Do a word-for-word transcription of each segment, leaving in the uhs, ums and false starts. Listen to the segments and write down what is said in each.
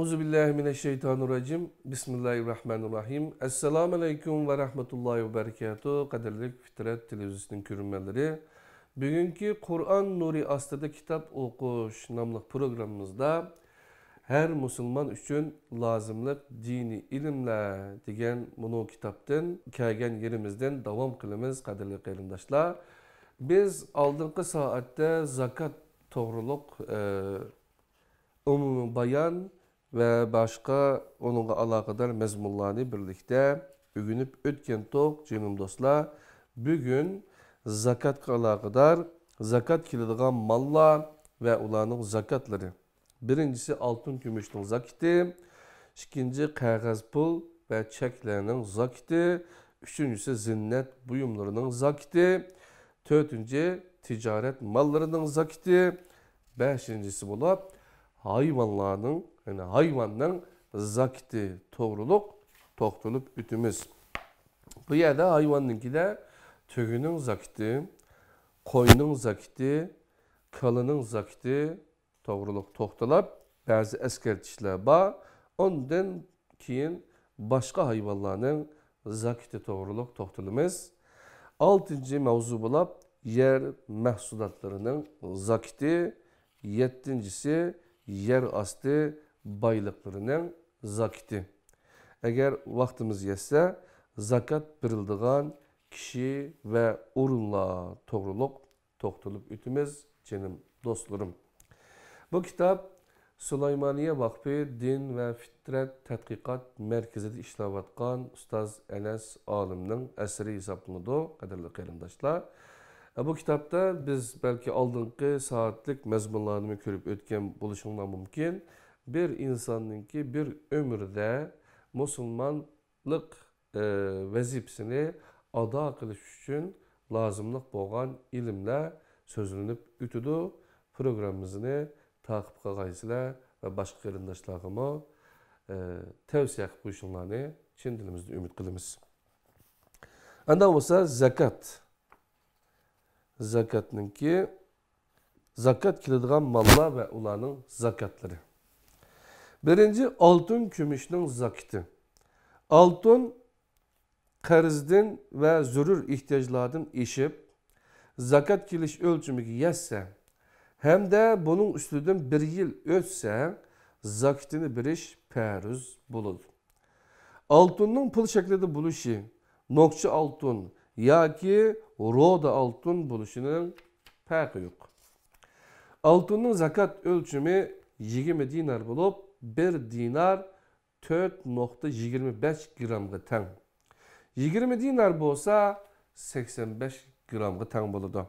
ئەئۇزۇ بىللاھى مىنەششەيتانىررەجىم. بىسمىللاھىررەھمانىررەھىم. ئەسسالامۇ ئەلەيكۇم ۋە رەھمەتۇللاھى ۋە بەرىكاتۇھ. قەدىرلىك فىترەت تېلېۋىزىيىسىنىڭ كۆرۈرمەنلىرى، بۈگۈنكى قۇرئان نۇرى ئاستىدا كىتاب ئوقۇش ناملىق پروگراممىمىزدا ھەر مۇسۇلمان ئۈچۈن لازىملىق دىنىي ئىلىملەر دېگەن مۇنۇ كىتابتىن كەلگەن يېرىمىزدىن داۋام قىلىمىز، قەدىرلىك قېرىنداشلار. بىز ئالدىنقى سائەتتە زاكات توغرۇلۇق، ئە، ئومۇمىي بايان ۋە باشقا ئۇنىڭغا ئالاقىدار مەزمۇنلارنى بىرلىكتە ئۆگىنىپ ئۆتكەنتۇق، جېنىم دوستلار. بۈگۈن زاكاتقا ئالاقىدار، زاكات كېلىدىغان ماللار ۋە ئۇلارنىڭ زاكاتلىرى. بىرىنچىسى ئالتۇن كۈمۈشنىڭ زاكىتى، ئىككىنچى قەغەز پۇل ۋە چەكلەرنىڭ زاكىتى، ئۈچىنچىسى زىننەت بۇيۇملىرىنىڭ زاكىتى، تۆتىنچى تىجارەت ماللىرىنىڭ زاكىتى، بەشىنچىسى بولۇپ ھايۋانلارنىڭ، يەنى ھايۋاننىڭ زاكىتى توغرۇلۇق توختىلىپ ئۆتىمىز. بۇ يەردە ھايۋاننىڭكىدە تۆگىنىڭ زاكىتى، قوينىڭ زاكىتى، كالىنىڭ زاكىتى توغرۇلۇق توختىلاپ، بەزى ئەسكەرتىشلەر بار. ئۇندىن كېيىن باشقا ھايۋانلارنىڭ زاكىتى توغرۇلۇق توختىلىمىز. ئالتىنچى ماۋزۇ بولاپ، يەر مەھسۇلاتلىرىنىڭ زاكىتى، يەتتىنچىسى يەر ئاستى بايلىقلىرىنىڭ زاكىتى. ئەگەر ۋاقتىمىز يەتسە، زاكات بېرىلىدىغان كىشى ۋە ئورۇنلار توغرۇلۇق توختىلىپ ئۆتىمىز، جېنىم دوستلىرىم. بۇ كىتاب سۇلايمانىيە ۋاقپى دىن ۋە فىترەت تەتقىقات مەركىزىدە ئىشلەۋاتقان ئۇستاز ئەنەس ئالىمنىڭ ئەسىرى ھېسابلىنىدۇ، قەدىرلىك قېرىنداشلار. بۇ كىتابتا بىز بەلكى ئالدىنقى سائەتلىك مەزمۇنلارنىمۇ كۆرۈپ ئۆتكەن بولۇشۇڭلار مۇمكىن. بىر ئىنساننىڭكى بىر ئۆمرىدە مۇسۇلمانلىق، ئە، ۋەزىپىسىنى ئادا قىلىش ئۈچۈن لازىملىق بولغان ئىلىملەر سۆزلىنىپ ئۆتىدۇ. پروگراممىمىزنى تاقىپ قالغايسىلەر ۋە باشقا قېرىنداشلارغىمۇ، ئە، تەۋسىيە قىلىپ قويۇشۇڭلارنى چىن دىلىمىزدىن ئۈمىد قىلىمىز. ئانداق بولسا زاكات. زاكاتنىڭكى، زاكات كېلىدىغان ماللار ۋە ئۇلارنىڭ زاكاتلىرى. بىرىنچى، ئالتۇن كۈمۈشنىڭ زاكىتى. ئالتۇن قەرزدىن ۋە زۆرۈر ئېھتىياجلاردىن ئېشىپ، زاكات كېلىش ئۆلچىمىگە يەتسە ھەمدە بۇنىڭ ئۈستىدىن بىر يىل ئۆتسە، زاكىتىنى بېرىش پەرز بولىدۇ. ئالتۇننىڭ پۇل شەكلىدە بولۇشى، نوكچە ئالتۇن ياكى رۇدا ئالتۇن بولۇشىنىڭ پەرقى يوق. ئالتۇننىڭ زاكات ئۆلچىمى يىگىرمە دىنار بولۇپ، بىر دىنار تۆت نۇقتا يىگىرمە بەش گرامغا تەڭ. يىگىرمە دىنار بولسا سەكسەن بەش گرامغا تەڭ بولىدۇ.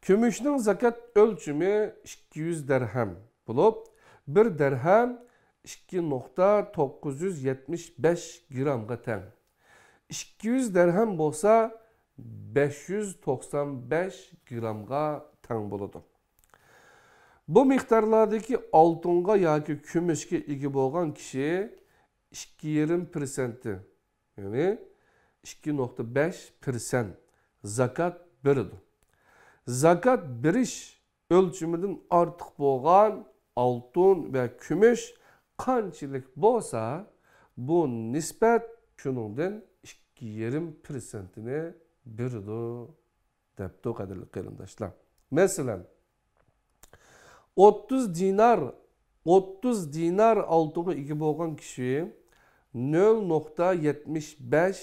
كۈمۈشنىڭ زاكات ئۆلچىمى ئىككى يۈز دەرھەم بولۇپ، بىر دەرھەم ئىككى نۇقتا توققۇز يۈز يەتمىش بەش گرامغا تەڭ. ئىككى يۈز دەرھەم بولسا بەش يۈز توقسان بەش گرامغا تەڭ بولىدۇ. بۇ مىقدارلاردىكى ئالتۇنغا ياكى كۈمۈشكە ئىگە بولغان كىشى ئىككى يېرىم پىرسەنتى، يەنى ئىككى نۇقتا بەش پىرسەنت زاكات بېرىدۇ. زاكات بېرىش ئۆلچىمىدىن ئارتۇق بولغان ئالتۇن ۋە كۈمۈش قانچىلىك بولسا، بۇ نىسبەت شۇنىڭدىن ئىككى يېرىم پىرسەنتىنى بېرىدۇ، دەپتۇ، قەدىرلىك قېرىنداشلار. مەسىلەن، ئوتتۇز دىنار، ئوتتۇز دىنار ئالتۇنغا ئىگە بولغان كىشى نۆل نۇقتا يەتمىش بەش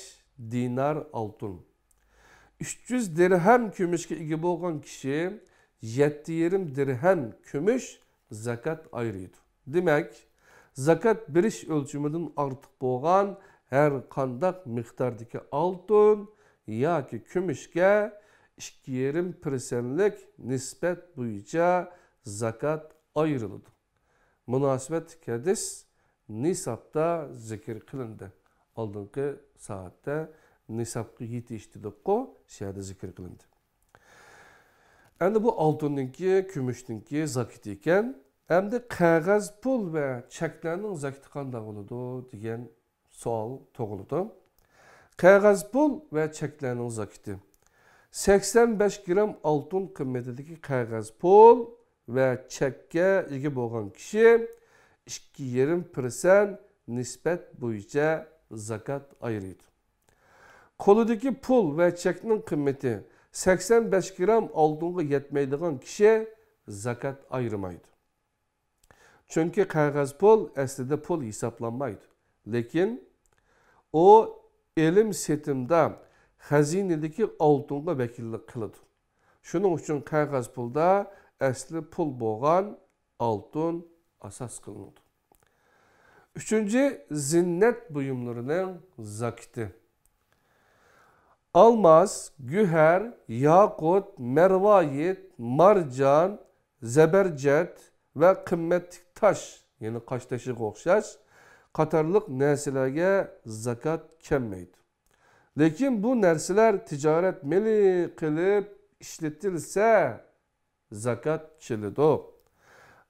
دىنار ئالتۇن، ئۈچ يۈز دىرھەم كۈمۈشكە ئىگە بولغان كىشى يەتتە يېرىم دىرھەم كۈمۈش زاكات ئايرىيدۇ. دېمەك، زاكات بېرىش ئۆلچىمىدىن ئارتۇق بولغان ھەر قانداق مىقداردىكى ئالتۇن ياكى كۈمۈشكە ئىككى يېرىم پىرسەنتلىك نىسبەت بويىچە زاكات ئايرىلىدۇ. مۇناسىۋەتلىك ھەدىس نىسابتا زىكىر قىلىندى. ئالدىنقى سائەتتە نىسابقا يېتىش دېدۇققۇ، شۇ يەردە زىكىر قىلىندى. ئەمدى بۇ ئالتۇننىڭكى، كۈمۈشنىڭكى زاكىتى ئىكەن. ئەمدى قەغەز پۇل ۋە چەكلەرنىڭ زاكىتى قانداق بولىدۇ دېگەن سوئال تۇغۇلىدۇ. قەغەز پۇل ۋە چەكلەرنىڭ زاكىتى. سەكسەن بەش گرام ئالتۇن قىممىتىدىكى قەغەز پۇل ۋە چەككە ئىگە بولغان كىشى ئىككى يېرىم پىرسەنت نىسبەت بويىچە زاكات ئايرىيدۇ. قولىدىكى پۇل ۋە چەكنىڭ قىممىتى سەكسەن بەش گرام ئالتۇنغا يەتمەيدىغان كىشى زاكات ئايرىمايدۇ. چۈنكى قەغەز پۇل ئەسلىدە پۇل ھېسابلانمايدۇ، لېكىن ئۇ ئېلىم-سېتىمدا خەزىنىدىكى ئالتۇنغا ۋەكىللىك قىلىدۇ. شۇنىڭ ئۈچۈن قەغەز پۇلدا ئەسلى پۇل بولغان ئالتۇن ئاساس قىلىنىدۇ. ئۈچىنچى، زىننەت بۇيۇملىرىنىڭ زاكىتى. ئالماس، گۆھەر، ياقۇت، مەرۋايىت، مارجان، زەبەرجەت ۋە قىممەتلىك تاش، يەنى قاش تېشىغا ئوخشاش، قاتارلىق نەرسىلەرگە زاكات كەلمەيدۇ. لېكىن بۇ نەرسىلەر تىجارەت مېلى قىلىپ ئىشلىتىلسە، زاكات كېلىدۇ.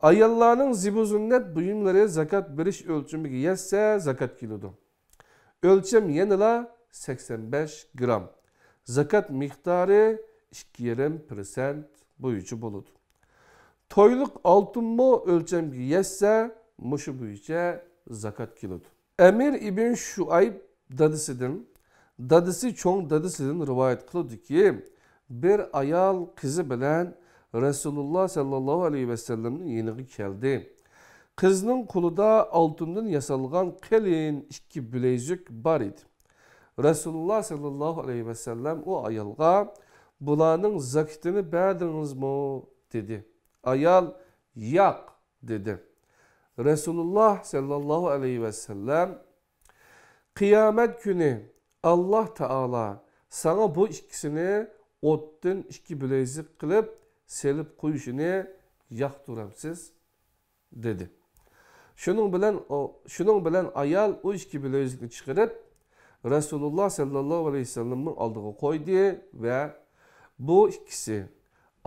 ئاياللارنىڭ زىبۇ-زىننەت بۇيۇملىرى زاكات بېرىش ئۆلچىمىگە يەتسە، زاكات كېلىدۇ. ئۆلچەم يەنىلا سەكسەن بەش گرام. زاكات مىقدارى ئىككى يېرىم پىرسەنت بويىچە بولىدۇ. تويلۇق ئالتۇنمۇ ئۆلچەمگە يەتسە، مۇشۇ بويىچە زاكات كېلىدۇ. ئەمىر ئىبن شۇئەيب دادىسىدىن، دادىسى چوڭ دادىسىدىن رىۋايەت قىلىدۇكى، بىر ئايال قىزى بىلەن رەسۇلۇللا سەللەللاھۇ ئەلەيھى ۋەسەللەمنىڭ يېنىغا كەلدى. قىزنىڭ قولىدا ئالتۇندىن ياسالغان قېلىن ئىككى بىلەيزۈك بار ئىدى. رەسۇلۇللا سەللەللاھۇ ئەلەيھى ۋەسەللەم ئۇ ئايالغا، «بۇلارنىڭ زاكىتىنى بەردىڭىزمۇ؟» دېدى. ئايال، «ياق» دېدى. رەسۇلۇللا سەللەللاھۇ ئەلەيھى ۋەسەللەم، «قىيامەت كۈنى ئاللا تائالا ساڭا بۇ ئىككىسىنى ئوتتىن ئىككى بىلەيزۈك قىلىپ سېلىپ قويۇشىنى ياقتۇرامسىز؟» دېدى. شۇنىڭ بىلەن ئۇ، شۇنىڭ بىلەن ئايال ئۇ ئىككى بىلەيزۈكنى چىقىرىپ، رەسۇلۇللا سەللەللاھۇ ئەلەيھى ۋەسەللەمنىڭ ئالدىغا قويدى ۋە، «بۇ ئىككىسى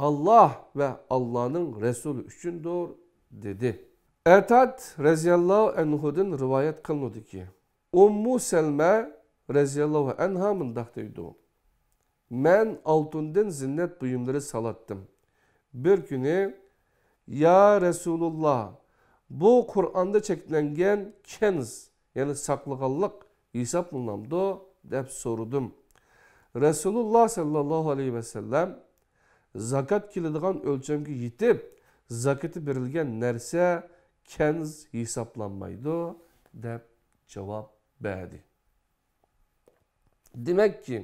ئاللا ۋە ئاللانىڭ رەسۇلى ئۈچۈندۇر» دېدى. ئەتاد رەزىياللاھۇ ئەنھۇدىن رىۋايەت قىلىنىدۇكى، ئۇممۇ سەلمە رەزىياللاھۇ ئەنھا مۇنداق دەيدۇ، مەن ئالتۇندىن زىننەت بۇيۇملىرى سالاتتىم. بىر كۈنى، «يا رەسۇلۇللا، بۇ قۇرئاندا چەكلەنگەن كەنز، يەنى ساقلىغانلىق ھېسابلىنامدۇ؟» دەپ سورىدىم. رەسۇلۇللا سەللەللاھۇ ئەلەيھى ۋەسەللەم، «زاكات كېلىدىغان ئۆلچەمگە يېتىپ، زاكىتى بېرىلگەن نەرسە كەنز ھېسابلانمايدۇ» دەپ جاۋاب بەردى. دېمەككى،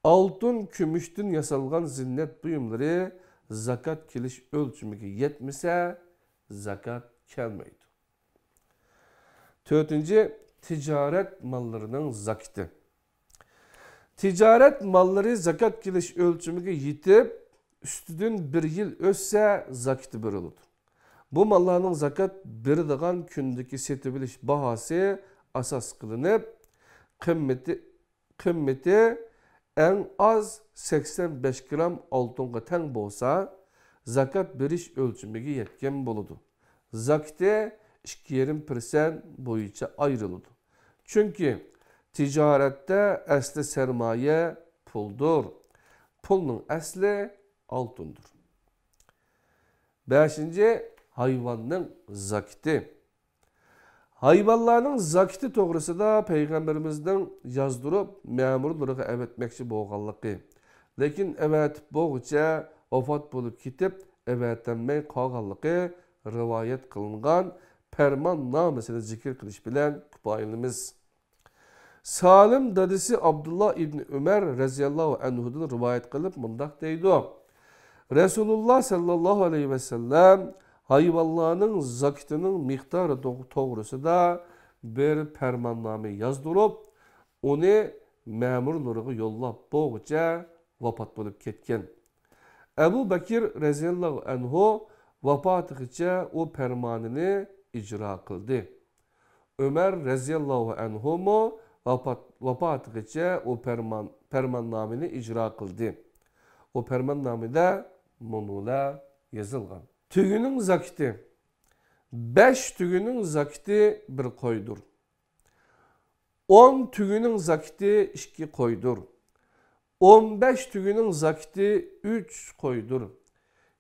ئالتۇن، كۈمۈشتىن ياسالغان زىننەت بۇيۇملىرى زاكات كېلىش ئۆلچىمىگە يەتمىسە، زاكات كەلمەيدۇ. تۆتىنچى، تىجارەت ماللىرىنىڭ زاكىتى. تىجارەت ماللىرى زاكات كېلىش ئۆلچىمىگە يېتىپ، ئۈستىدىن بىر يىل ئۆتسە، زاكىتى بېرىلىدۇ. بۇ ماللارنىڭ زاكات بېرىدىغان كۈندىكى سېتىۋېلىش باھاسى ئاساس قىلىنىپ، قىممىتى، قىممىتى ئەڭ ئاز سەكسەن بەش گرام ئالتۇنغا تەڭ بولسا، زاكات بېرىش ئۆلچىمىگە يەتكەن بولىدۇ. زاكىتى ئىككى يېرىم پىرسەنت بويىچە ئايرىلىدۇ. چۈنكى تىجارەتتە ئەسلى سەرمايە پۇلدۇر. پۇلنىڭ ئەسلى ئالتۇندۇر. بەشىنچى، ھايۋاننىڭ زاكىتى. ھايۋانلارنىڭ زاكىتى توغرىسىدا پەيغەمبىرىمىزنىڭ يازدۇرۇپ مەمۇرلىرىغا ئەۋەتمەكچى بولغانلىقى، لېكىن ئەۋەتىپ بولغۇچە ۋاپات بولۇپ كېتىپ، ئەۋەتەلمەي قالغانلىقى رىۋايەت قىلىنغان پەرماننامىسىنى زىكىر قىلىش بىلەن كۇپايىلىنىمىز. سالىم دادىسى ئابدۇللا ئىبنى ئۆمەر رەزىياللاھۇ ئەنھۇدىن رىۋايەت قىلىپ مۇنداق دەيدۇ، رەسۇلۇللا سەللەللاھۇ ئەلەيھى ۋەسەللەم ھايۋانلارنىڭ زاكىتىنىڭ مىقدارى توغ-، توغرىسىدا بىر پەرماننامە يازدۇرۇپ، ئۇنى مەمۇرلىرىغا يوللاپ بولغۇچە ۋاپات بولۇپ كەتكەن. ئەبۇ بەكىر رەزىياللاھۇ ئەنھۇ ۋاپاتىغىچە ئۇ پەرمانىنى ئىجرا قىلدى. ئۆمەر رەزىياللاھۇ ئەنھۇمۇ ۋاپات، ۋاپاتىغىچە ئۇ پەرمان، پەرماننامىنى ئىجرا قىلدى. ئۇ پەرماننامىدە مۇنۇلار يېزىلغان. تۆگىنىڭ زاكىتى. بەش تۆگىنىڭ زاكىتى بىر قويدۇر. ئون تۆگىنىڭ زاكىتى ئىككى قويدۇر. ئون بەش تۆگىنىڭ زاكىتى ئۈچ قويدۇر.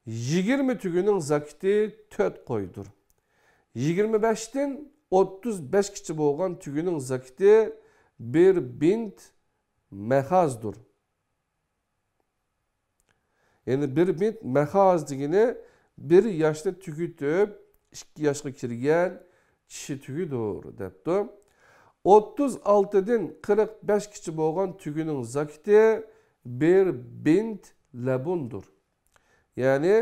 يىگىرمە تۆگىنىڭ زاكىتى تۆت قويدۇر. يىگىرمە بەشتىن ئوتتۇز بەشكىچە بولغان تۆگىنىڭ زاكىتى بىر بىنت مەخازدۇر. يەنى بىر بىنت مەخاز دېگىنى بىر ياشنى تۈگىتىپ، ئىككى ياشقا كىرگەن چىشى تۈگىدۇر، دەپتۇ. ئوتتۇز ئالتىدىن قىرىق بەشكىچە بولغان تۈگىنىڭ زاكىتى بىر بىنت لەبۇندۇر. يەنى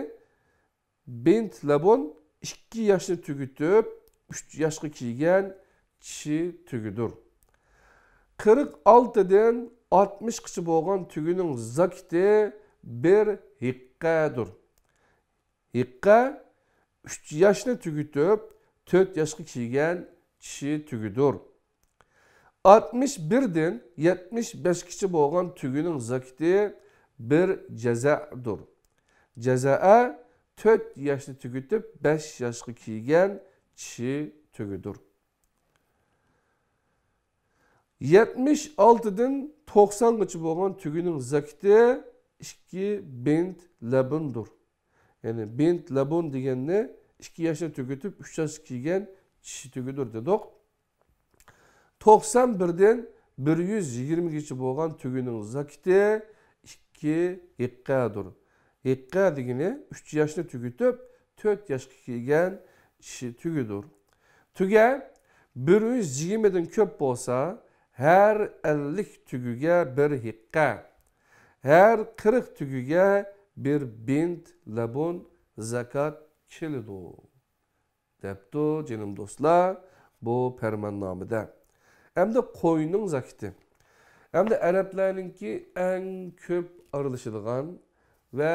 بىنت لەبۇن ئىككى ياشنى تۈگىتىپ، ئۈچ ياشقا كىرگەن چىشى تۈگىدۇر. قىرىق ئالتىدىن ئاتمىشقىچە بولغان تۈگىنىڭ زاكىتى بىر ھىققەدۇر. ھىققە ئۈچ ياشنى تۈگىتىپ، تۆت ياشقا كىرگەن چىشى تۈگىدۇر. ئاتمىش بىردىن يەتمىش بەشكىچە بولغان تۈگىنىڭ زاكىتى بىر جەزەدۇر. جەزەئە تۆت ياشنى تۈگىتىپ، بەش ياشقا كىرگەن چىشى تۈگىدۇر. يەتمىش ئالتىدىن توقسانغىچە بولغان تۈگىنىڭ زاكىتى ئىككى بىنت لەبۇندۇر. يەنى بىنت لەبۇن دېگەننى ئىككى ياشنى تۈگىتىپ، ئۈچ ياشقا كىرگەن چىشى تۈگىدۇر دېدۇق. توقسان بىردىن بىر يۈز يىگىرمىگىچە بولغان تۈگىنىڭ زاكىتى ئىككى ھىققەدۇر. ھىققە دېگىنى ئۈچ ياشنى تۈگىتىپ، تۆت ياشقا كىرگەن چىشى تۈگىدۇر. تۈگە بىر يۈز يىگىرمىدىن كۆپ بولسا، ھەر ئەللىك تۈگىگە بىر ھىققە، ھەر قىرىق تۈگىگە بىر بىنت لەبۇن زاكات كېلىدۇ، دەپتۇ، جېنىم دوستلار، بۇ پەرماننامىدە. ئەمدى قوينىڭ زاكىتى. ئەمدى ئەرەبلەرنىڭكى ئەڭ كۆپ ئارىلىشىدىغان ۋە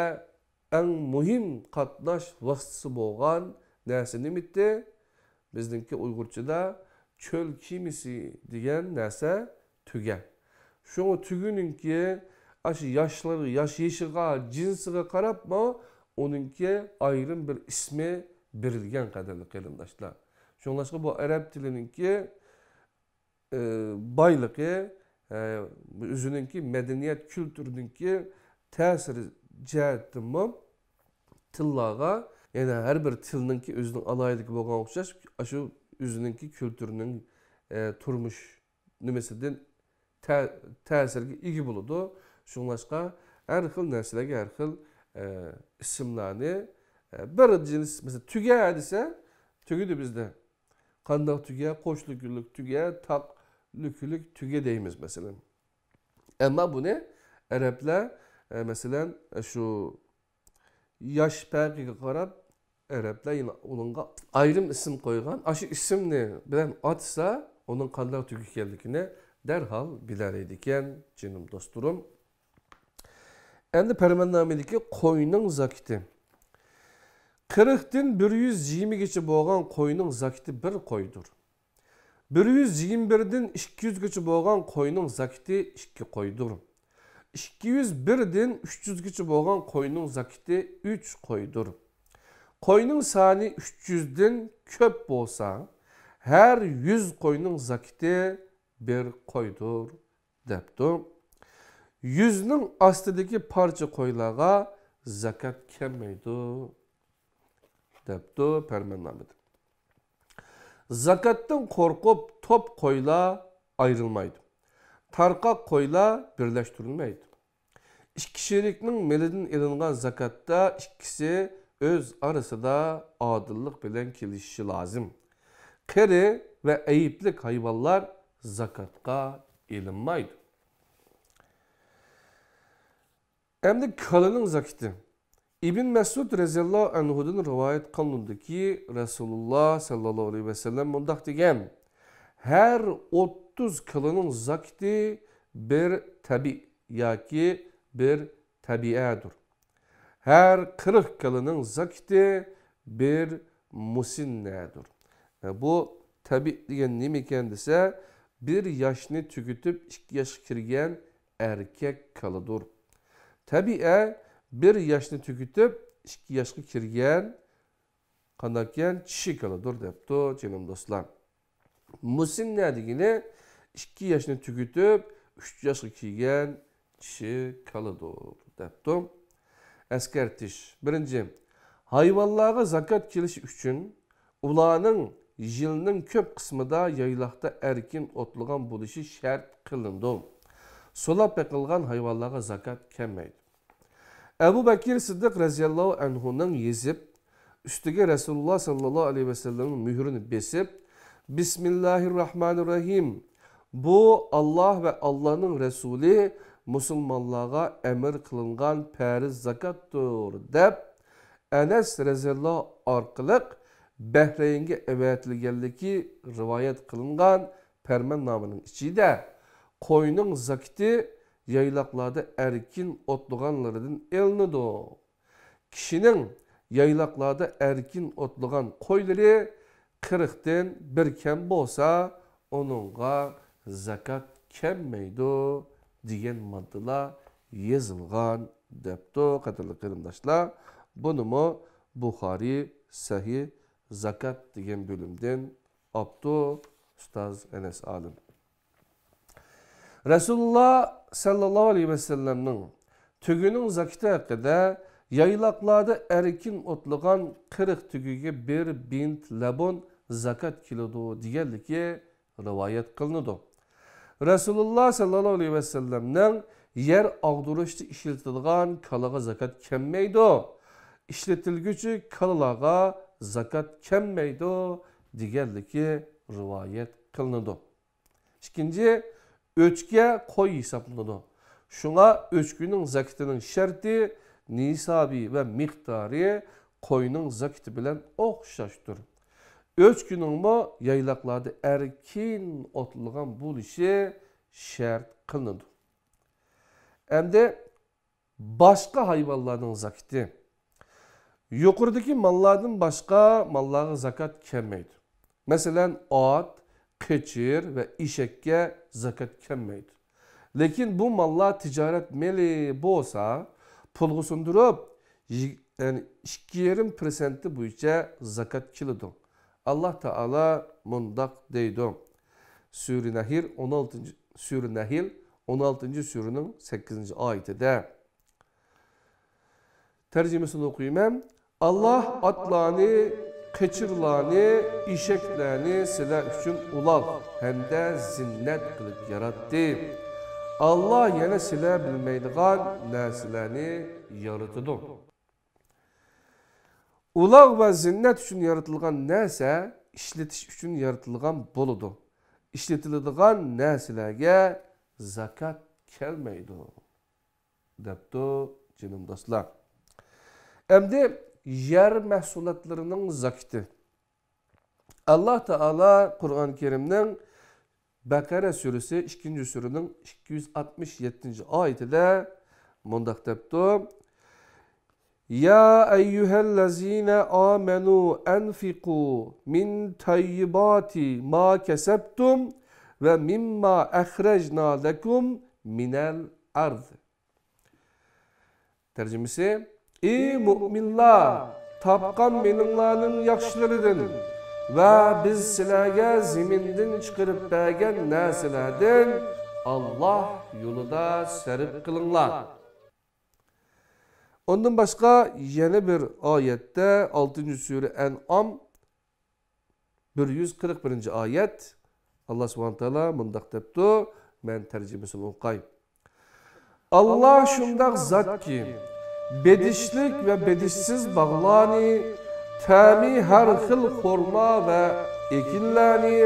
ئەڭ مۇھىم قاتناش ۋاسىتىسى بولغان نەرسە نېمىتى؟ بىزنىڭكى ئۇيغۇرچىدا چۆل كېمىسى دېگەن نەرسە تۈگە. شۇڭا تۈگىنىڭكى ئاشۇ ياشلار، ياش يېشىغا، جىنسىغا قاراپمۇ ئۇنىڭكى ئايرىم بىر ئىسمى بېرىلگەن، قەدىرلىك قېرىنداشلار. شۇڭلاشقا بۇ ئەرەب تىلىنىڭكى ئى، بايلىقى، ئى، ئۆزىنىڭكى مەدەنىيەت كۈلتۈرىنىڭكى تەسىرى جەھەتتىنمۇ تىللارغا، يەنى ھەر بىر تىلنىڭكى ئۆزىنىڭ ئالاھىدىلىكى بولغان ئوخشاش، ئاشۇ ئۆزىنىڭكى كۈلتۈرىنىڭ، ئى، تۇرمۇش نېمىسىدىن تە-، تەسىرگە ئىگە بولىدۇ. شۇڭلاشقا ھەر خىل نەرسىلەرگە ھەر خىل، ئى، ئىسىملارنى، ئى، بىر جىنس، مەسىلەن، تۈگە دېسە، تۈگىدى بىزدە. قانداق تۈگە؟ قوش لۈكۈنلۈك تۈگە، تاق لۈكۈنلۈك تۈگە دەيمىز، مەسىلەن. ئەمما بۇنى ئەرەبلەر، ئە، مەسىلەن، ئە، شۇ ياش پەرقىگە قاراپ، ئەرەبلەر يەنە ئۇنىڭغا ئايرىم ئىسىم قويغان. ئاشۇ ئىسىمنى بىلەن ئاتىسا، ئۇنىڭ قانداق تۈگە ئىكەنلىكىنى دەرھال بىلەلەيدىكەن، جېنىم دوستلىرىم. ئەمدى پەرماننامىدىكى قوينىڭ زاكىتى. قىرىقتىن بىر يۈز يىگىرمىگىچە بولغان قوينىڭ زاكىتى بىر قويدۇر. بىر يۈز يىگىرمە بىردىن ئىككى يۈزگىچە بولغان قوينىڭ زاكىتى ئىككى قويدۇر. ئىككى يۈز بىردىن ئۈچ يۈزگىچە بولغان قوينىڭ زاكىتى ئۈچ قويدۇر. قوينىڭ سانى ئۈچ يۈزدىن كۆپ بولسا، ھەر يۈز قوينىڭ زاكىتى بىر قويدۇر، دەپتۇ. يۈزنىڭ ئاستىدىكى پارچە قويلارغا زاكات كەلمەيدۇ، دەپتۇ پەرماننامىدە. زاكاتتىن قورقۇپ توپ قويلار ئايرىلمايدۇ. تارقاق قويلار بىرلەشتۈرۈلمەيدۇ. ئىككى شېرىكنىڭ مېلىدىن ئېلىنغان زاكاتتا ئىككىسى ئۆز ئارىسىدا ئادىللىق بىلەن كېلىشىشى لازىم. قېرى ۋە ئەيىبلىك ھايۋانلار زاكاتقا ئېلىنمايدۇ. ئەمدى كالىنىڭ زاكىتى. ئىبن مەسئۇد رەزىياللاھۇ ئەنھۇدىن رىۋايەت قىلىنىدۇكى، رەسۇلۇللا ساللاللاھۇ ئەلەيھى ۋەسەللەم مۇنداق دېگەن: «ھەر ئوتتۇز كالىنىڭ زاكىتى بىر تەبىئ ياكى بىر تەبىئەدۇر. ھەر قىرىق كالىنىڭ زاكىتى بىر مۇسىننەدۇر.» بۇ تەبىئ دېگەن نېمە ئىكەن دېسە، بىر ياشنى تۈگىتىپ، ئىككى ياشقا كىرگەن ئەركەك كالىدۇر. تەبىئە بىر ياشنى تۈگىتىپ، ئىككى ياشقا كىرگەن قانداقكەن چىشى كالىدۇر دەپتۇ، جېنىم دوستلار. مۇسىننە دېگىنى ئىككى ياشنى تۈگىتىپ، ئۈچ ياشقا كىرگەن چىشى كالىدۇر دەپتۇ. ئەسكەرتىش. بىرىنچى، ھايۋانلارغا زاكات كېلىشى ئۈچۈن ئۇلارنىڭ يىلنىڭ كۆپ قىسمىدا يايلاقتا ئەركىن ئوتلىغان بولۇشى شەرت قىلىنىدۇ. سولاپ بېقىلغان ھايۋانلارغا زاكات كەلمەيدۇ. ئەبۇ بەكىر سىددىق رەزىياللاھۇ ئەنھۇنىڭ يېزىپ، ئۈستىگە رەسۇلۇللا ساللاللاھۇ ئەلەيھى ۋەسەللەمنىڭ مۆھرىنى بېسىپ، بىسمىللاھىررەھمانىررەھىم، بۇ ئاللاھ ۋە ئاللاھنىڭ رەسۇلى مۇسۇلمانلارغا ئەمىر قىلىنغان پەرز زاكاتتۇر، دەپ، ئەنەس رەزىياللاھۇ ئارقىلىق بەھرەينگە ئەۋەتىلگەنلىكى رىۋايەت قىلىنغان پەرماننامىنىڭ ئىچىدە، قوينىڭ زاكىتى يايلاقلاردا ئەركىن ئوتلىغانلىرىدىن ئېلىنىدۇ. كىشىنىڭ يايلاقلاردا ئەركىن ئوتلىغان قويلىرى قىرىقتىن بىر كەم بولسا، ئۇنىڭغا زاكات كەلمەيدۇ، دېگەن ماددىلار يېزىلغان، دەپتۇ، قەدىرلىك قېرىنداشلار. بۇنىمۇ بۇخارىي سەھىھ زاكات دېگەن بۆلۈمدىن ئاپتۇ ئۇستاز ئەنەس ئالىم. رەسۇلۇللا سەللەللاھۇ ئەلەيھى ۋەسەللەمنىڭ تۆگىنىڭ زاكىتى ھەققىدە، يايلاقلاردا ئەركىن ئوتلىغان قىرىق تۆگىگە بىر بىنت لەبۇن زاكات كېلىدۇ، دېگەنلىكى رىۋايەت قىلىنىدۇ. رەسۇلۇللا سەللەللاھۇ ئەلەيھى ۋەسەللەمنىڭ يەر ئاغدۇرۇشتا ئىشلىتىدىغان كالىغا زاكات كەلمەيدۇ، ئىشلىتىلگۈچى كالىلارغا زاكات كەلمەيدۇ، دېگەنلىكى رىۋايەت قىلىنىدۇ. ئىككىنچى، ئۆچكە قوي ھېسابلىنىدۇ. شۇڭا ئۆچكىنىڭ زاكىتىنىڭ شەرتى، نىسابى ۋە مىقدارى قوينىڭ زاكىتى بىلەن ئوخشاشتۇر. ئۆچكىنىڭمۇ يايلاقلاردا ئەركىن ئوتلىغان بولۇشى شەرت قىلىنىدۇ. ئەمدى باشقا ھايۋانلارنىڭ زاكىتى. يۇقىرىدىكى ماللاردىن باشقا ماللارغا زاكات كەلمەيدۇ. مەسىلەن، ئات، قېچىر ۋە ئېشەككە زاكات كەلمەيدۇ. لېكىن بۇ ماللار تىجارەت مېلى بولسا، پۇلغا سۇندۇرۇپ، يىگ-، يەنى ئىككى يېرىم پىرسەنتى بويىچە زاكات كېلىدۇ. ئاللاھ تائالا مۇنداق دەيدۇ، سۈرە نەھل ئون ئالتىنچى، سۈرە نەھل ئون ئالتىنچى سۈرىنىڭ سەككىزىنچى ئايىتىدە. تەرجىمىسىنى ئوقۇيمەن. ئاللاھ ئاتلارنى، قېچىرلارنى، ئېشەكلەرنى سىلەر ئۈچۈن ئۇلاغ ھەمدە زىننەت قىلىپ ياراتتى. ئاللاھ يەنە سىلەر بىلمەيدىغان نەرسىلەرنى يارىتىدۇ. ئۇلاغ ۋە زىننەت ئۈچۈن يارىتىلغان نەرسە ئىشلىتىش ئۈچۈن يارىتىلغان بولىدۇ. ئىشلىتىلىدىغان نەرسىلەرگە زاكات كەلمەيدۇ، دەپتۇ، جېنىم دوستلار. ئەمدى يەر مەھسۇلاتلىرىنىڭ زاكىتى. ئاللاھ تائالا قۇرئان كەرىمنىڭ بەقەرە سۈرىسى، ئىككىنچى سۈرىنىڭ ئىككى يۈز ئاتمىش يەتتىنچى ئايىتىدە مۇنداق دەپتۇ: يا أيها الذين آمنوا أنفقوا من طيبات ما كسبتم ومما أخرجنا لكم من الأرض. تەرجىمىسى: ئى مۆمىنلار، تاپقان مېلىڭلارنىڭ ياخشىلىرىدىن ۋە بىز سىلەرگە زېمىندىن چىقىرىپ بەرگەن نەرسىلەردىن ئاللاھ يولىدا سەرپ قىلىڭلار. ئۇندىن باشقا يەنە بىر ئايەتتە، ئالتىنچى سۈرە ئەنئام، بىر يۈز قىرىق بىرىنچى ئايەت، ئاللاھ سۇبھانەھۇ ۋە تائالا مۇنداق دەپتۇ، مەن تەرجىمىسىنى ئوقۇي. ئاللاھ شۇنداق زاتكى، بېدىشلىك ۋە بېدىشسىز باغلارنى، تەمى ھەر خىل خورما ۋە ئېكىنلەرنى،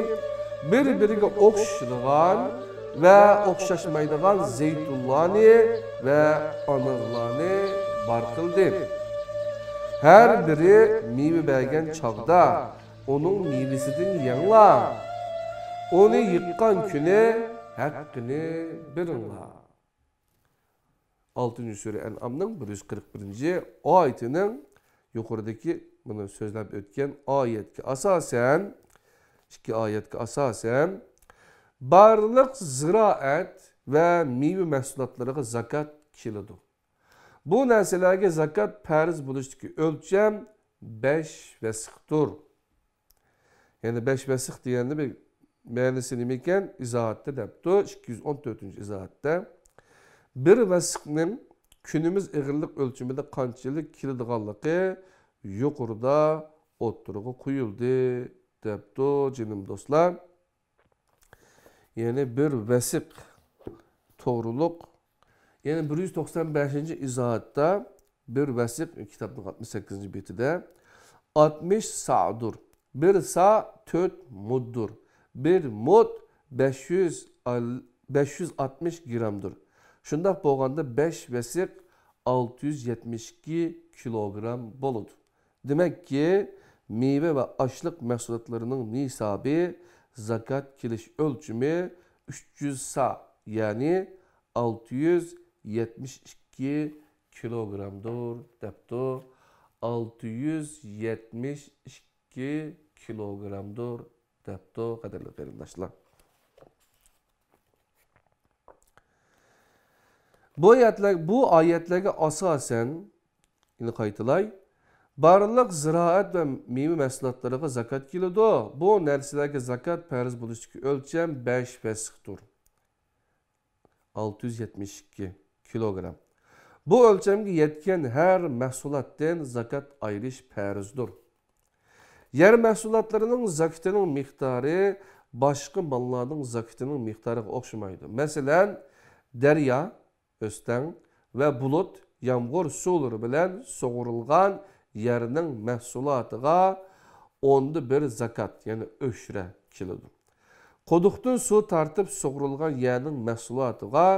بىر-بىرىگە ئوخشىشىدىغان ۋە ئوخشاشمايدىغان زەيتۇنلارنى ۋە ئانارلارنى بار قىلدى. ھەر بىرى مېۋە بەرگەن چاغدا ئۇنىڭ مېۋىسىدىن يەڭلار. ئۇنى يىغقان كۈنى ھەققىنى بېرىڭلار. ئالتىنچى سۈرە ئەنئامنىڭ بىر يۈز قىرىق بىرىنچى ئايىتىنىڭ يۇقىرىدىكى، مانا سۆزلەپ ئۆتكەن ئايەتكە ئاساسەن، ئىككى ئايەتكە ئاساسەن، بارلىق زىرائەت ۋە مېۋە مەھسۇلاتلىرىغا زاكات كېلىدۇ. بۇ نەرسىلەرگە زاكات پەرز بولۇشتىكى ئۆلچەم بەش ۋەسىقتۇر. يەنى بەش ۋەسىق دېگەندە بىر مەنىسى نېمىكەن؟ ئىزاھاتتا دەپتۇ، ئىككى يۈز ئون تۆتىنچى ئىزاھاتتا. بىر ۋەسىقنىڭ كۈنىمىز ئېغىرلىق ئۆلچىمىدە قانچىلىك كېلىدىغانلىقى يۇقىرىدا ئوتتۇرىغا قويۇلدى، دەپتۇ، جېنىم دوستلار. يەنى بىر ۋەسىق توغرۇلۇق، يەنى بىر يۈز توقسان بەشىنچى ئىزاھاتتا بىر ۋەسىق، كىتابنىڭ ئاتمىش سەككىزىنچى بېتىدە، ئاتمىش سادۇر. بىر سا تۆت مۇددۇر. بىر مۇد بەش يۈز، بەش يۈز ئاتمىش گرامدۇر. شۇنداق بولغاندا بەش ۋەسىق ئالتە يۈز يەتمىش ئىككى كىلوگرام بولىدۇ. دېمەككى، مېۋە ۋە ئاشلىق مەھسۇلاتلىرىنىڭ نىسابى، زاكات كېلىش ئۆلچىمى ئۈچ يۈز سا، يەنى ئالتە يۈز يەتمىش ئىككى كىلوگرامدۇر، دەپتۇ. ئالتە يۈز يەتمىش ئىككى كىلوگرامدۇر، دەپتۇ، قەدىرلىك قېرىنداشلار. بۇ ئايەتلەر، بۇ ئايەتلەرگە ئاساسەن، يەنە قايتىلاي، بارلىق زىرائەت ۋە مېۋە مەھسۇلاتلىرىغا زاكات كېلىدۇ. بۇ نەرسىلەرگە زاكات پەرز بولۇشتىكى ئۆلچەم بەش ۋەسىقتۇر. ئالتە يۈز يەتمىش ئىككى كىلوگرام. بۇ ئۆلچەمگە يەتكەن ھەر مەھسۇلاتتىن زاكات ئايرىش پەرزدۇر. يەر مەھسۇلاتلىرىنىڭ زاكىتىنىڭ مىقدارى باشقا ماللارنىڭ زاكىتىنىڭ مىقدارىغا ئوخشىمايدۇ. مەسىلەن، دەريا، ئۆستەڭ ۋە بۇلۇت يامغۇر سۇلىرى بىلەن سۇغۇرۇلغان يەرنىڭ مەھسۇلاتىغا ئوندا بىر زاكات، يەنى ئۆشرە كېلىدۇ. قۇدۇقتىن سۇ تارتىپ سۇغۇرۇلغان يەرنىڭ مەھسۇلاتىغا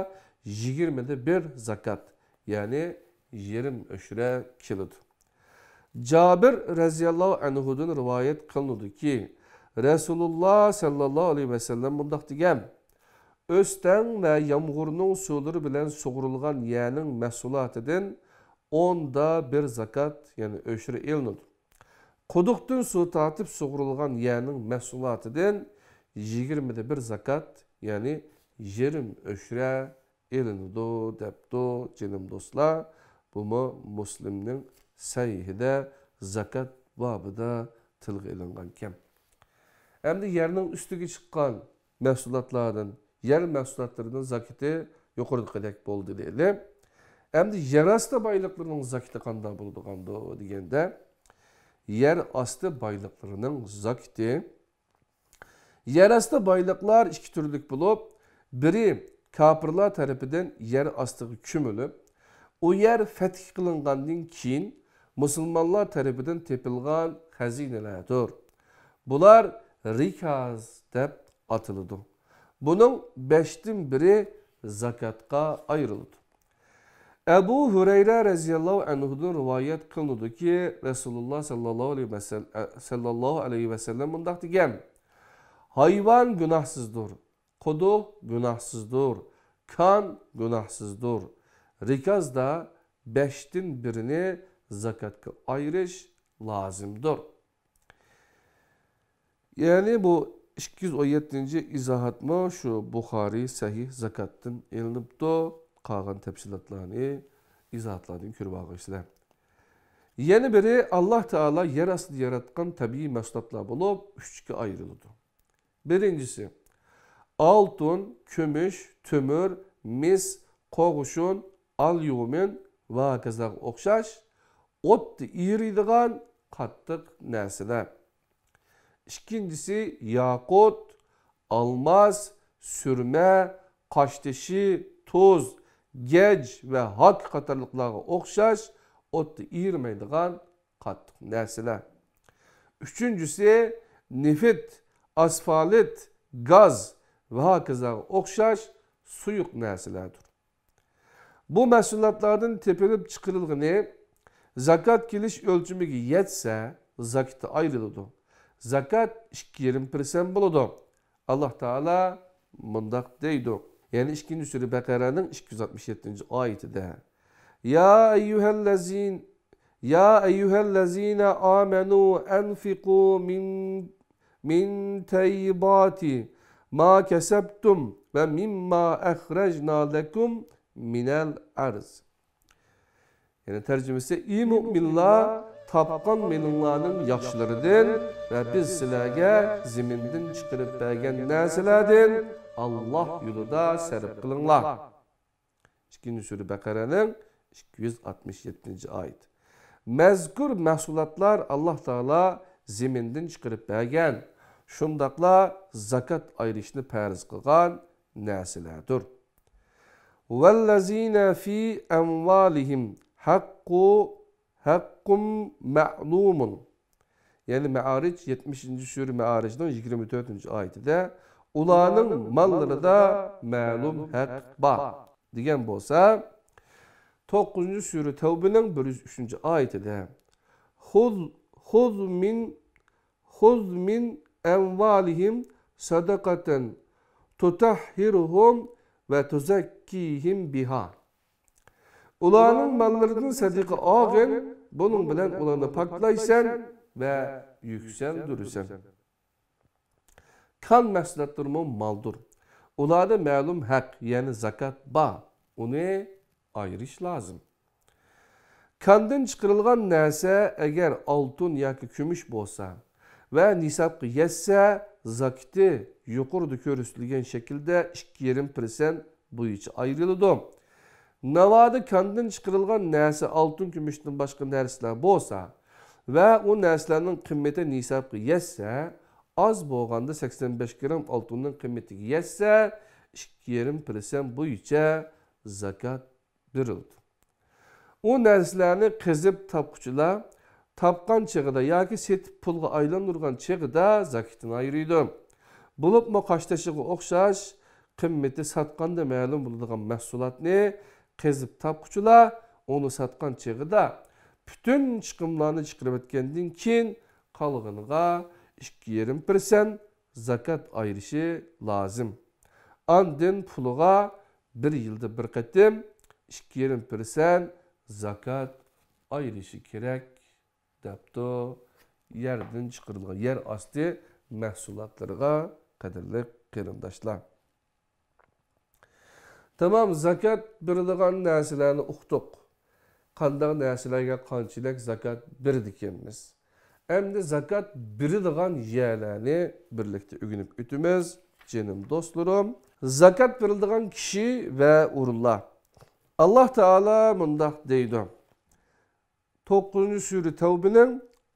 يىگىرمىدە بىر زاكات، يەنى يېرىم ئۆشرە كېلىدۇ. جابىر رەزىياللاھۇ ئەنھۇدىن رىۋايەت قىلىنىدۇكى، رەسۇلۇللا سەللەللاھۇ ئەلەيھى ۋەسەللەم مۇنداق دېگەن: ئۆستەڭ ۋە يامغۇرنىڭ سۇلىرى بىلەن سۇغۇرۇلغان يەرنىڭ مەھسۇلاتىدىن ئوندا بىر زاكات، يەنى ئۆشرە ئېلىنىدۇ. قۇدۇقتىن سۇ تارتىپ سۇغۇرۇلغان يەرنىڭ مەھسۇلاتىدىن يىگىرمىدە بىر زاكات، يەنى يېرىم ئۆشرە ئېلىنىدۇ، دەپتۇ، جېنىم دوستلار. بۇمۇ مۇسلىمنىڭ سەھىھىدە زاكات بابىدا تىلغا ئېلىنغانكەن. ئەمدى يەرنىڭ ئۈستىگە چىققان مەھسۇلاتلاردىن، يەر مەھسۇلاتلىرىنىڭ زاكىتى يۇقىرىدىكىدەك بولدى دەيلى. ئەمدى يەر ئاستى بايلىقلىرىنىڭ زاكىتى قانداق بولىدىغاندۇ دېگەندە، يەر ئاستى بايلىقلىرىنىڭ زاكىتى، يەر ئاستى بايلىقلار ئىككى تۈرلۈك بولۇپ، بىرى كاپىرلار تەرىپىدىن يەر ئاستىغا كۆمۈلۈپ، ئۇ يەر فەتھ قىلىنغاندىن كېيىن مۇسۇلمانلار تەرىپىدىن تېپىلغان خەزىنىلەردۇر. بۇلار رىكاز دەپ ئاتىلىدۇ. بۇنىڭ بەشتىن بىرى زاكاتقا ئايرىلىدۇ. ئەبۇ ھۇرەيرە رەزىياللاھۇ ئەنھۇدىن رىۋايەت قىلىنىدۇكى، رەسۇلۇللا سەللەللاھۇ ئەلەيھى ۋەسەل-، سەللەللاھۇ ئەلەيھى ۋەسەللەم مۇنداق دېگەن: ھايۋان گۇناھسىزدۇر، قۇدۇق گۇناھسىزدۇر، كان گۇناھسىزدۇر. رىكازدا بەشتىن بىرىنى زاكاتقا ئايرىش لازىمدۇر. يەنى بۇ ئىككى يۈز ئون يەتتىنچى ئىزاھاتمۇ شۇ بۇخارىي سەھىھ زاكاتتىن ئېلىنىپتۇ. قالغان تەپسىلاتلارنى ئىزاھاتلاردىن كۆرۈپ ئالغايسىلەر. يەنە بىرى، ئاللاھ تائالا يەر ئاستىدا ياراتقان تەبىئىي مەھسۇلاتلار بولۇپ، ئۈچكە ئايرىلىدۇ. بىرىنچىسى، ئالتۇن، كۈمۈش، تۆمۈر، مىس، قوغۇشۇن، ئاليۇمىن ۋە ھاكازاغا ئوخشاش ئوتتا ئېرىيدىغان قاتتىق نەرسىلەر. ئىككىنچىسى، ياقۇت، ئالماس، سۈرمە، قاشتېشى، تۇز، گەج ۋە ھاك قاتارلىقلارغا ئوخشاش ئوتتا ئېرىمەيدىغان قاتتىق نەرسىلەر. ئۈچىنچىسى، نېفىت، ئاسفالت، گاز ۋە ھاكازاغا ئوخشاش سۇيۇق نەرسىلەردۇر. بۇ مەھسۇلاتلاردىن تېپىلىپ چىقىرىلغىنى زاكات كېلىش ئۆلچىمىگە يەتسە، زاكىتى ئايرىلىدۇ. زاكات ئىككى يېرىم پىرسەنت بولىدۇ. ئاللاھ تائالا مۇنداق دەيدۇ، يەنى ئىككىنچى سۈرە بەقەرەنىڭ ئىككى يۈز ئاتمىش يەتتىنچى ئايىتىدە: يا ئەييۇھەللەزىن، يا ئەييۇھەللەزىنە ئامەنۇ ئەنفىقۇ مىن، مىن تەييىباتى ما كەسەبتۇم ۋە مىمما ئەخرەجنا لەكۇم مىنەل ئەرز. يەنى تەرجىمىسى، ئى مۆمىنلار، تاپقان مېلىڭلارنىڭ ياخشىلىرىدىن ۋە بىز سىلەرگە زېمىندىن چىقىرىپ بەرگەن نەرسىلەردىن ئاللاھ يولىدا سەرپ قىلىڭلار. ئىككىنچى سۈرە بەقەرەنىڭ ئىككى يۈز ئاتمىش يەتتىنچى ئايىتى. مەزكۇر مەھسۇلاتلار ئاللاھ تائالا زېمىندىن چىقىرىپ بەرگەن، شۇنداقلا زاكات ئايرىشنى پەرز قىلغان نەرسىلەردۇر. والذين في أموالهم حق، حق معلوم. يەنى مەئارىج، يەتمىشىنچى سۈرە مەئارىجنىڭ يىگىرمە تۆتىنچى ئايىتىدە، ئۇلارنىڭ ماللىرىدا مەلۇم ھەق بار، دېگەن بولسا، توققۇزىنچى سۈرە تەۋبىنىڭ بىر يۈز ئۈچىنچى ئايىتىدە، خذ، خذ من، خذ من أموالهم صدقة تطهرهم وتزكيهم بها. ئۇلارنىڭ ماللىرىدىن سەدىقە ئالغىن، بۇنىڭ بىلەن ئۇلارنى پاكلايسەن ۋە يۈكسەلدۈرىسەن. كان مەھسۇلاتلىرىمۇ مالدۇر. ئۇلاردا مەلۇم ھەق، يەنى زاكات بار. ئۇنى ئايرىش لازىم. كاندىن چىقىرىلغان نەرسە ئەگەر ئالتۇن ياكى كۈمۈش بولسا ۋە نىسابقا يەتسە، زاكىتى يۇقىرىدا كۆرسىتىلگەن شەكىلدە ئىككى يېرىم پىرسەنت بويىچە ئايرىلىدۇ. ناۋادا كاندىن چىقىرىلغان نەرسە ئالتۇن، كۈمۈشتىن باشقا نەرسىلەر بولسا ۋە ئۇ نەرسىلەرنىڭ قىممىتى نىسابقا يەتسە، ئاز بولغاندا سەكسەن بەش گرام ئالتۇننىڭ قىممىتىگە يەتسە، ئىككى يېرىم پىرسەنت بويىچە زاكات بېرىلىدۇ. ئۇ نەرسىلەرنى قېزىپ تاپقۇچىلار تاپقان چېغىدا ياكى سېتىپ پۇلغا ئايلاندۇرغان چېغىدا زاكىتىنى ئايرىيدۇ. بولۇپمۇ قاشتېشىغا ئوخشاش قىممىتى ساتقاندا مەلۇم بولىدىغان مەھسۇلاتنى قېزىپ تاپقۇچىلار ئۇنى ساتقان چېغىدا پۈتۈن چىقىملارنى چىقىرىۋەتكەندىن كېيىن، قالغىنىغا ئىككى يېرىم پىرسەنت زاكات ئايرىشى لازىم. ئاندىن پۇلىغا بىر يىلدا بىر قېتىم ئىككى يېرىم پىرسەنت زاكات ئايرىشى كېرەك، دەپتۇ يەردىن چىقىرىلغان يەر ئاستى مەھسۇلاتلىرىغا. قەدىرلىك قېرىنداشلار، تامام زاكات بېرىدىغان نەرسىلەرنى ئۇقتۇق. قانداق نەرسىلەرگە قانچىلىك زاكات بېرىدىكەنمىز؟ ئەمدى زاكات بېرىدىغان يەرلەرنى بىرلىكتە ئۆگىنىپ ئۆتىمىز، جېنىم دوستلىرىم. زاكات بېرىلىدىغان كىشى ۋە ئورۇنلار. ئاللاھ تائالا مۇنداق دەيدۇ، توققۇزىنچى سۈرە تەۋبىنىڭ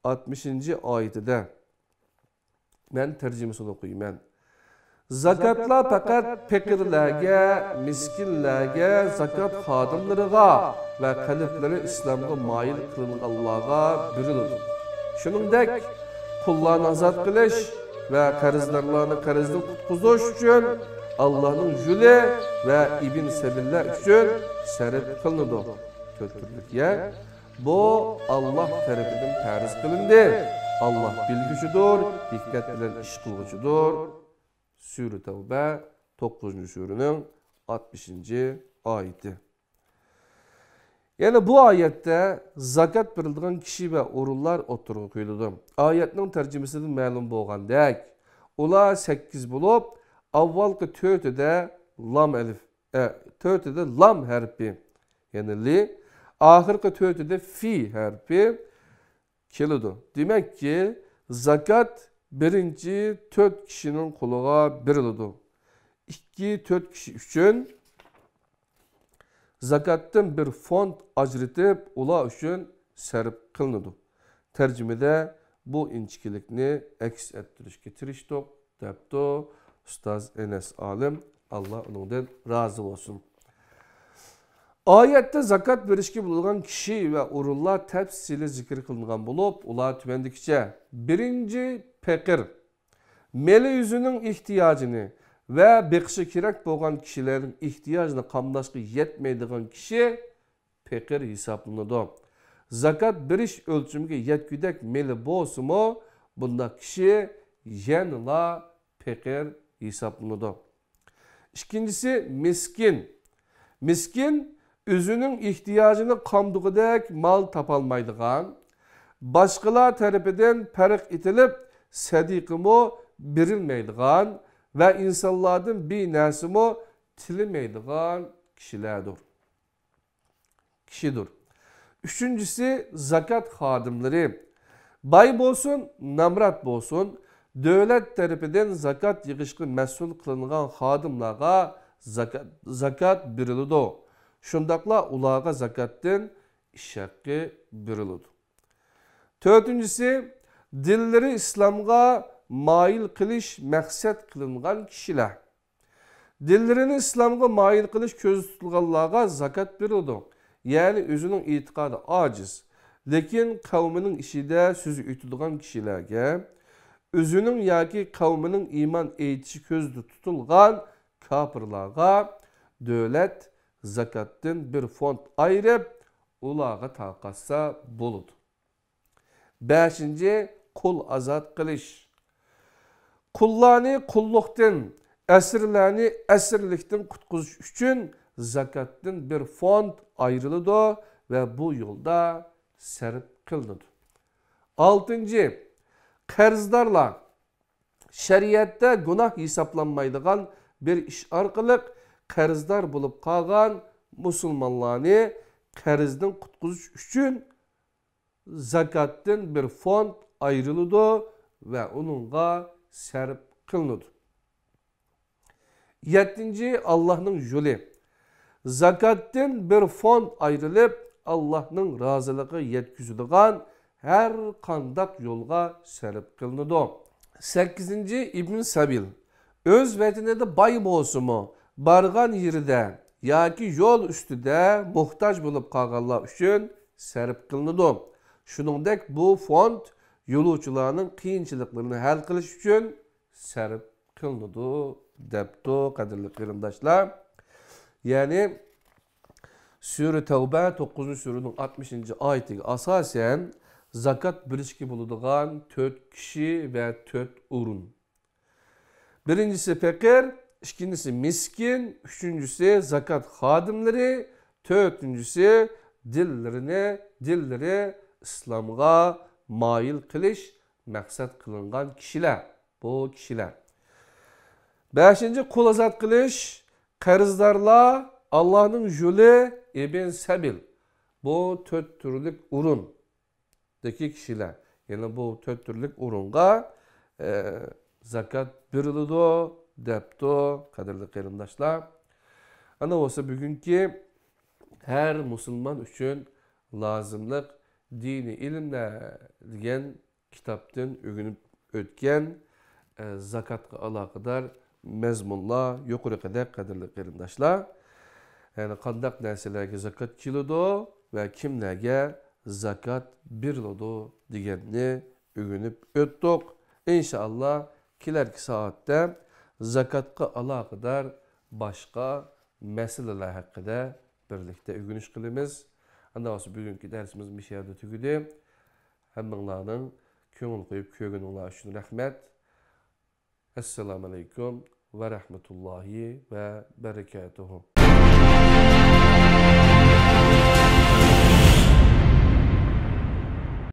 ئاتمىشىنچى ئايىتىدە، مەن تەرجىمىسىنى ئوقۇيمەن. زاكاتلار پەقەت پېقىرلارغا، مىسكىنلەرگە، زاكات خادىملىرىغا ۋە قەلبلىرى ئىسلامغا مايىل قىلىنغانلارغا بېرىلىدۇ. شۇنىڭدەك، قۇللارنى ئازاد قىلىش ۋە قەرزدارلارنى قەرزدىن قۇتقۇزۇش ئۈچۈن ئاللاھنىڭ يولى ۋە ئىبن سەبىللەر ئۈچۈن سەرپ قىلىنىدۇ. تۆت تۈرلۈك يەر. بۇ ئاللاھ تەرىپىدىن پەرز قىلىندى. ئاللاھ بىلگۈچىدۇر، ھېكمەت بىلەن ئىش قىلغۇچىدۇر. سۈرە تەۋبە، توققۇزىنچى سۈرىنىڭ ئاتمىشىنچى ئايىتى. يەنە بۇ ئايەتتە زاكات بېرىلىدىغان كىشى ۋە ئورۇنلار ئوتتۇرىغا قويۇلىدۇ. ئايەتنىڭ تەرجىمىسىدىن مەلۇم بولغاندەك، ئۇلار سەككىز بولۇپ، ئاۋۋالقى تۆتىدە لام ئەلىف، ئە، تۆتىدە لام ھەرپى، يەنى لى، ئاخىرقى تۆتىدە فى ھەرپى كېلىدۇ. دېمەككى، زاكات بىرىنچى تۆت كىشىنىڭ قولىغا بېرىلىدۇ. ئىككى، تۆت كىشى ئۈچۈن زاكاتتىن بىر فوند ئاجرىتىپ، ئۇلار ئۈچۈن سەرپ قىلىنىدۇ. تەرجىمىدە بۇ ئىنچىكىلىكنى ئەكس ئەتتۈرۈشكە تىرىشتۇق، دەپتۇ ئۇستاز ئەنەس ئالىم، ئاللا ئۇنىڭدىن رازى بولسۇن. ئايەتتە زاكات بېرىشكە بولىدىغان كىشى ۋە ئورۇنلار تەپسىلىي زىكىر قىلىنغان بولۇپ، ئۇلار تۆۋەندىكىچە: بىرىنچى، پېقىر. مېلى ئۆزىنىڭ ئېھتىياجىنى ۋە بېقىشى كېرەك بولغان كىشىلەرنىڭ ئېھتىياجىنى قامداشقا يەتمەيدىغان كىشى پېقىر ھېسابلىنىدۇ. زاكات بېرىش ئۆلچىمىگە يەتكۈدەك مېلى بولسىمۇ، بۇنداق كىشى يەنىلا پېقىر ھېسابلىنىدۇ. ئىككىنچىسى، مىسكىن. مىسكىن ئۆزىنىڭ ئېھتىياجىنى قامدىغۇدەك مال تاپالمايدىغان، باشقىلار تەرىپىدىن پەرق ئېتىلىپ سەدىقىمۇ بېرىلمەيدىغان ۋە ئىنسانلاردىن بىر نەرسىمۇ تىلىمەيدىغان كىشىلەردۇر. كىشىدۇر. ئۈچىنچىسى، زاكات خادىملىرى. باي بولسۇن، نامرات بولسۇن، دۆلەت تەرىپىدىن زاكات يىغىشقا مەسئۇل قىلىنغان خادىملارغا زاكات، زاكات بېرىلىدۇ. شۇنداقلا ئۇلارغا زاكاتتىن ئىش ھەققى بېرىلىدۇ. تۆتىنچىسى، دىنلىرى ئىسلامغا مايىل قىلىش مەقسەت قىلىنغان كىشىلەر. دىنلىرىنى ئىسلامغا مايىل قىلىش كۆزدە تۇتۇلغانلارغا زاكات بېرىلىدۇ. يەنى ئۆزىنىڭ ئېتىقادى ئاجىز، لېكىن قەۋمىنىڭ ئىچىدە سۆزى ئۆتىدىغان كىشىلەرگە، ئۆزىنىڭ ياكى قەۋمىنىڭ ئىمان ئېيتىشى كۆزدە تۇتۇلغان كاپىرلارغا دۆلەت زاكاتتىن بىر فوند ئايرىپ، ئۇلارغا تارقاتسا بولىدۇ. بەشىنچى، قۇل ئازاد قىلىش. قۇللارنى قۇللۇقتىن، ئەسىرلەرنى ئەسىرلىكتىن قۇتقۇزۇش ئۈچۈن زاكاتتىن بىر فوند ئايرىلىدۇ ۋە بۇ يولدا سەرپ قىلىنىدۇ. ئالتىنچى، قەرزدارلار. شەرىئەتتە گۇناھ ھېسابلانمايدىغان بىر ئىش ئارقىلىق قەرزدار بولۇپ قالغان مۇسۇلمانلارنى قەرزدىن قۇتقۇزۇش ئۈچۈن زاكاتتىن بىر فوند ئايرىلىدۇ ۋە ئۇنىڭغا سەرپ قىلىنىدۇ. يەتتىنچى، ئاللاھنىڭ يولى. زاكاتتىن بىر فوند ئايرىلىپ، ئاللاھنىڭ رازىلىقىغا يەتكۈزىدىغان ھەر قانداق يولغا سەرپ قىلىنىدۇ. سەككىزىنچى، ئىبن سەبىل. ئۆز ۋەتىنىدە باي بولسىمۇ، بارغان يېرىدە ياكى يول ئۈستىدە موھتاج بولۇپ قالغانلار ئۈچۈن سەرپ قىلىنىدۇ. شۇنىڭدەك بۇ فوند يولۇچىلارنىڭ قىيىنچىلىقلىرىنى ھەل قىلىش ئۈچۈن سەرپ قىلىنىدۇ، دەپتۇ، قەدىرلىك قېرىنداشلار. يەنى سۈرە تەۋبە توققۇزىنچى سۈرىنىڭ ئاتمىشىنچى ئايىتىگە ئاساسەن، زاكات بېرىشكە بولىدىغان تۆت كىشى ۋە تۆت ئورۇن. بىرىنچىسى پەقىر، ئىككىنچىسى مىسكىن، ئۈچىنچىسى زاكات خادىملىرى، تۆتىنچىسى دىللىرىنى، دىللىرى ئىسلامغا مايىل قىلىش مەقسەت قىلىنغان كىشىلەر. بۇ كىشىلەر. بەشىنچى، قۇل ئازاد قىلىش، قەرزدارلار، ئاللاھنىڭ يولى، ئىبن سەبىل. بۇ تۆت تۈرلۈك ئورۇندىكى كىشىلەر. يەنى بۇ تۆت تۈرلۈك ئورۇنغا، ئە، زاكات بېرىلىدۇ، دەپتۇ، قەدىرلىك قېرىنداشلار. ئانا بولسا بۈگۈنكى ھەر مۇسۇلمان ئۈچۈن لازىملىق دىنىي ئىلىملەر دېگەن كىتابتىن ئۆگىنىپ ئۆتكەن، ئە، زاكاتقا ئالاقىدار مەزمۇنلار يۇقىرىقىدەك، قەدىرلىك قېرىنداشلار. يەنى قانداق نەرسىلەرگە زاكات كېلىدۇ ۋە كىملەرگە زاكات بېرىلىدۇ دېگەننى ئۆگىنىپ ئۆتتۇق. ئىنشائاللا، كېلەركى سائەتتە زاكاتقا ئالاقىدار باشقا مەسىلىلەر ھەققىدە بىرلىكتە ئۆگىنىش قىلىمىز. ئانداق بولسا بۈگۈنكى دەرسىمىز مۇشۇ يەردە تۈگىدى. ھەممىڭلارنىڭ كۆڭۈل قويۇپ كۆرگىنىڭلار ئۈچۈن رەھمەت. ئەسسالامۇ ئەلەيكۇم ۋە رەھمەتۇللاھى ۋە بەرىكاتۇھۇ.